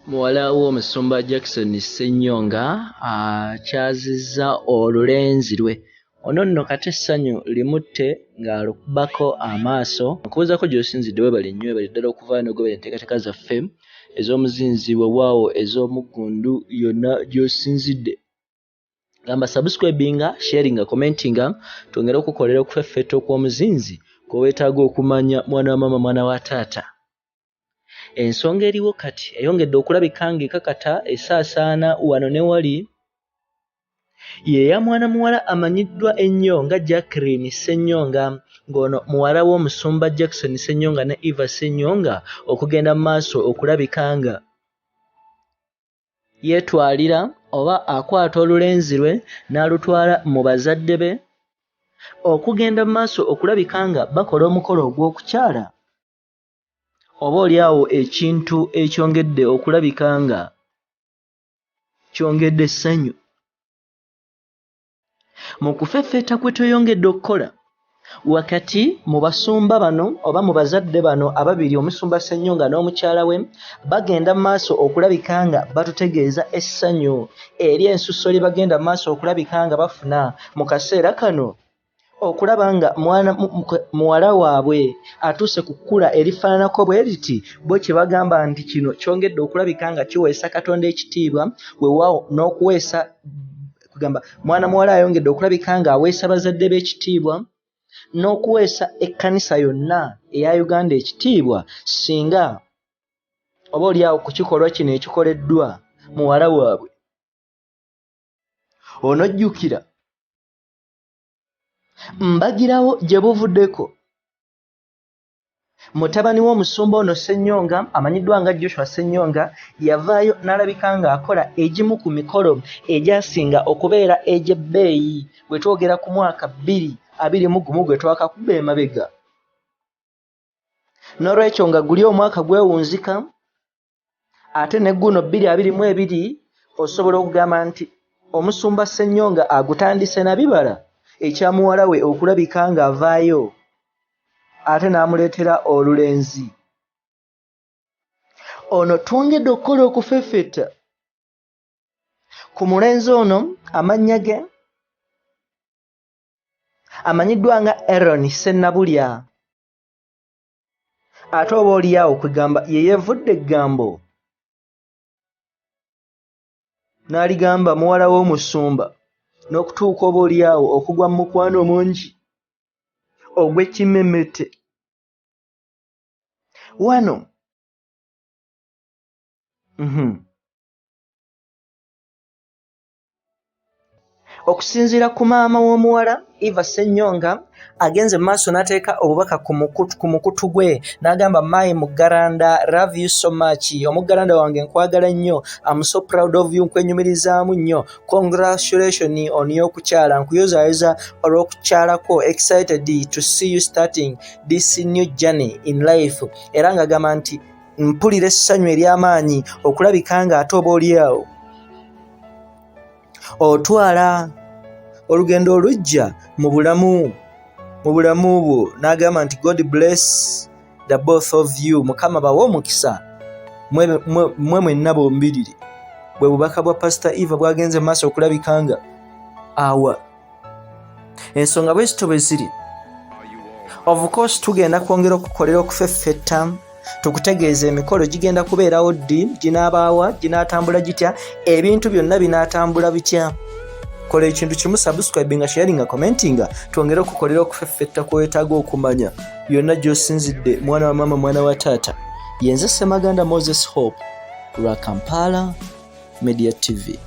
Muwala w'omusumba Jackson Ssenyonga akyazizza olulenzi lwe. Ono nno kata essanyu limutte ng'alukubako amaaso. Nkubuuzaako gy'osinzidde weebale nnyo weebale ddala okuvaayo n'ogoberera enteekateeka zaffe ez'omuzinzi weewaawo ez'omuggundu yonna gy'osinzidde. Gamba subscribinga, sharinga, commentinga twongere okukukolera okufeffetta okw'omuzinzi kwe weetaaga okumanya mwana wa maama mwana wa taata. Ensonga eriwo kati eyongedde okulabika ng'ekakata esaasaana wano ne wali ye ya mwana muwala amanyiddwa ennyo nga Jacqueline Ssenyonga ng'ono muwala w'omusumba Jackson Ssenyonga ne Eva Ssenyonga okugenda mu maaso okulabika nga yeetwalira oba akwata olulenzi lwe n'alutwala mu bazadde be okugenda mu maaso okulabika nga bakola omukolo ogw'okukyala oba oli awo ekintu ekyongedde okulabika nga kyongedde essanyu mu kufeffetta kwe tweyongedde okukola wakati mu basumba bano oba mu bazadde bano ababiri omusumba Ssenyonga n'omukyala we bagenda mu maaso okulabika nga batutegeeza essanyu ery'ensusso lye bagenda mu maaso okulabika nga bafuna mu kaseera kano okulaba nga mwana muwala waabwe atuuse ku kkula erifaananako bwe riti bo kye bagamba nti kino kyongedde okulabika nga kiweesa Katonda ekitiibwa weewaawo n'okuweesa kugamba mwana muwala ayongedde okulabika ng'aweesa bazadde be ekitiibwa n'okuweesa ekkanisa yonna eya Uganda ekitiibwa singa oba oli awo ku kikolwa kino ekikoleddwa muwala waabwe. Onojjukira mbagirawo gye buvuddeko Mutabani w'omusumba ono Ssenyonga amanyiddwa nga Joshua Ssenyonga yavaayo n'alabika ng'akola egimu ku mikolo egyasinga okubeera egy'ebbeeyi bwe twogera ku mwaka 2021 gwe twakakuba emabega. Noolwekyo nga guli omwaka gwewunzika ate ne guno 2022 osobola okugamba nti omusumba Ssenyonga agutandise na bibala ekya muwala we okulabika ng'avaayo ate n'amuleetera olulenzi. Ono twongedde okukola okufeffetta ku mulenzi ono amannya ge amanyiddwa nga Aaron Ssennabulya. Ate oba olyawo kwegamba ye yeevudde eggambo n'aligamba muwala w'omusumba n'okutuuka oba olyawo okugwa mu mukwano omungi ogw'ekimemmette. Wano Okusinziira ku maama w'omuwala Eva Ssenyonga agenze mu maaso n'ateeka obubaka ku mukutu gwe n'agamba my muggalanda love you so much omuggalanda wange nkwagala nnyo am so proud of you nkwenyumirizaamu nnyo congratulation on y'okukyala nkuyozaayoza olw'okukyalako excited to see you starting this new journey in life era ng'agamba nti mpulira essanyu ery'amaanyi okulabika ng'ate oba oli awo otwala olugendo olujja mu bulamu mu bulamu bwo n'agamba nti god bless the both of you mukama bawe omukisa mwe mwenna bombiriri bwe bubaka bwa pasita eva bwagenze maaso okulabika nga awa ensonga bwe zito bwe ziri of course tugenda kwongera okukolera okufeffetta tukutegeeza emikolo gigenda kubeerawo ddi ginaabaawa ginaatambula gitya ebintu byonna binaatambula bitya kola ekintu kimu subscribe nga sharing nga commenting twongere okukolera okufeffetta kwewetaaga okumanya yonna gy'osinzidde mwana wa maama mwana wa taata yenze Ssemaganda Moses Hope lwa Kampala Media TV.